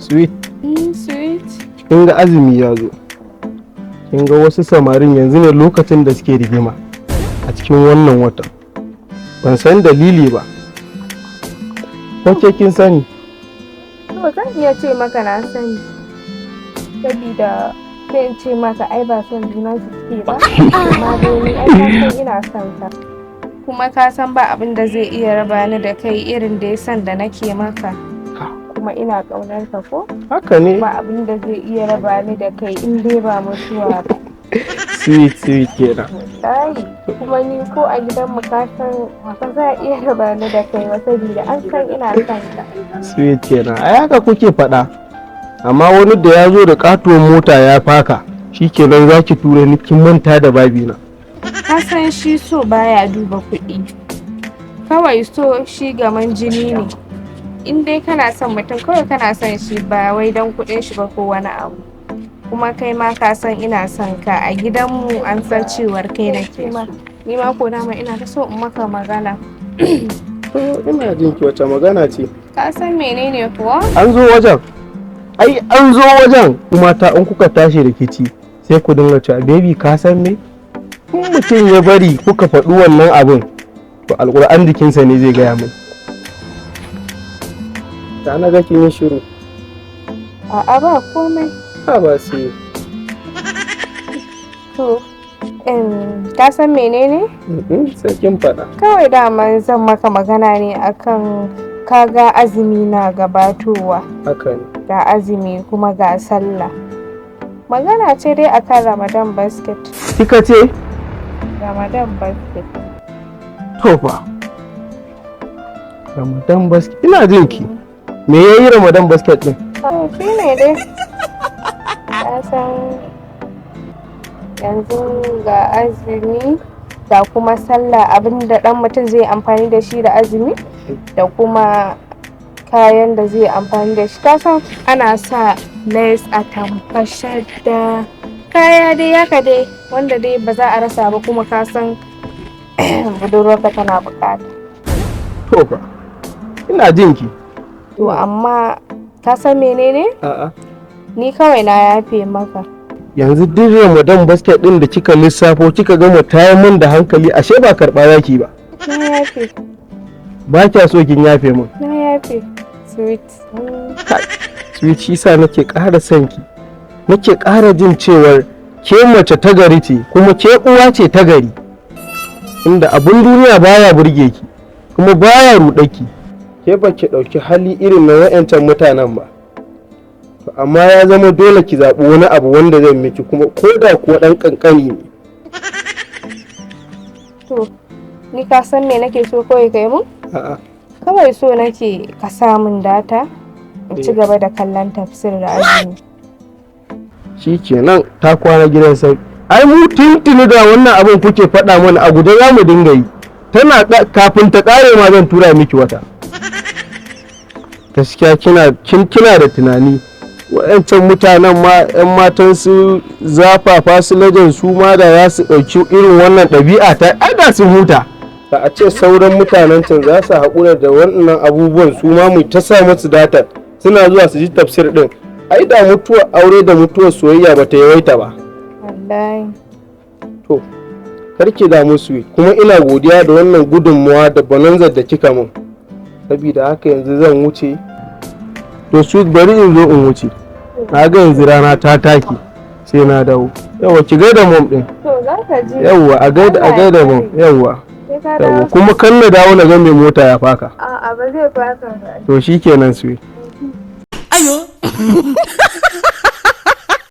Sweet. Sweet. Kin ga azumi ya zo. Kin ga wasu samarin yanzu ne lokacin da suke rigima a cikin wannan watan. Ban san dalili ba. Ko ke kin sani? To, zan iya ce maka na sani. Sabida sai in ce maka ai ba son juna su suke ba. Amma dai ni ai ka san ina son ka. Kuma ka san ba abin da zai iya raba ni da kai irin da ya san da nake maka. Kuma ina ƙaunar ka, ko? Haka ne. Ba abin da zai iya raba ni da kai in dai ba mutuwa ba. Sweet, sweet kenan. Wallahi. Kuma ni ko a gidanmu ka san ba za a iya raba ni da kai ba, saboda an san ina son ka. Sweet kenan. Ai haka kuke faɗa. Amma wani da ya zo da katuwar mota ya faka, shikenan za ki tura ni kin manta da babina. Ka san shi so baya duba kuɗi. Kawai so shi gaman jini ne. In dai kana son mutum, kawai kana son shi, ba wai don kuɗin shi ba ko wani abu. Kuma kai ma ka san ina son ka, a gidanmu an san cewar kai nake so. Ni ma ko dama ina ta so in maka magana. To, ina jin ki, wace magana ce? Ka san menene kuwa? An zo wajen. Ai an zo wajen. Kuma ta in kuka tashi rikici sai ku dinga cewa, "Baby, ka san me?" In mutum ya bari kuka faɗi wannan abin, to alƙur'an jikinsa ne zai gaya min. Ta na ga kin yi shiru. A'a, ba komai. Ha ba sai. To, ka san menene? Sai kin faɗa. Kawai dama zan maka magana ne akan kaga azumi na gabatowa. Haka ne. Ga azumi kuma ga sallah. Magana ce dai akan Ramadan basket. Kika ce? Ramadan basket. To fa. Ramadan basket. Ina jin ki. Me yayi Ramadan basket din? To, shi ne dai. Ka san yanzu ga azumi ga kuma sallah, abinda dan mutum zai amfani da shi da azumi da kuma kayan da zai amfani da shi. Ka san ana sa lace, atamfa, shadda, kaya dai haka dai wanda dai ba za a rasa ba, kuma ka san budurwarka tana bukata. To fa. Ina jin ki. To, amma ka san menene? A'a. Ni kawai na yafe maka. Yanzu duk Ramadan basket din da kika lissafo, kika gama tayar min da hankali, ashe ba karɓa zaki ba. Na yafe. Ba kya so, kin yafe min. Na yafe, sweet. Sweet, shi sa nake ƙara son ki. Nake ƙara jin cewar ke mace ta gari ce, kuma ke uwa ce ta gari. Inda abun duniya baya burge ki kuma baya ruɗe ki. Ke ba ki ɗauki hali irin na wa'yancan mutanen ba. To, amma ya zama dole ki zaɓi wani abu wanda zai miki, kuma ko da kuwa ɗan ƙanƙani ne. To, ni ka san me nake so kawai kai mun? A'a. Kawai so nake ka samun data in ci gaba da kallon tafsir da azumi. Shi kenan, ta kwana gidan sauki. Ai mu tuntuni da wannan abin kuke faɗa mana, a guje za mu dinga yi. Tana kafin ta ƙare ma zan tura miki wata. Gaskiya kina da tunani. Waɗancan mutanen ma, 'yan matan su zafafa su lajan, su ma da za su ɗauki irin wannan ɗabi'a ta, ai da sun huta. Da a ce sauran mutanen can za su haƙura da wannan abubuwan, su ma mu ta sa musu data suna zuwa su ji tafsir ɗin, ai da mutuwar aure da mutuwar soyayya ba ta yawaita ba. Wallahi. To, karki damu, sweet, kuma ina godiya da wannan gudunmuwa da bonanzar da kika mun. Saboda haka yanzu zan wuce. To sweet, bari in zo in wuce. Na ga yanzu rana ta take, sai na dawo. Yawwa, ki gaida mom din. To, za ka ji. Yawwa, a gaida mom. Yawwa. Sai ka Yawwa, dawo. kuma kan na dawo na ga mai mota ya faka. A'a, ba zai faka ba. To shikenan, sweet. Ayo.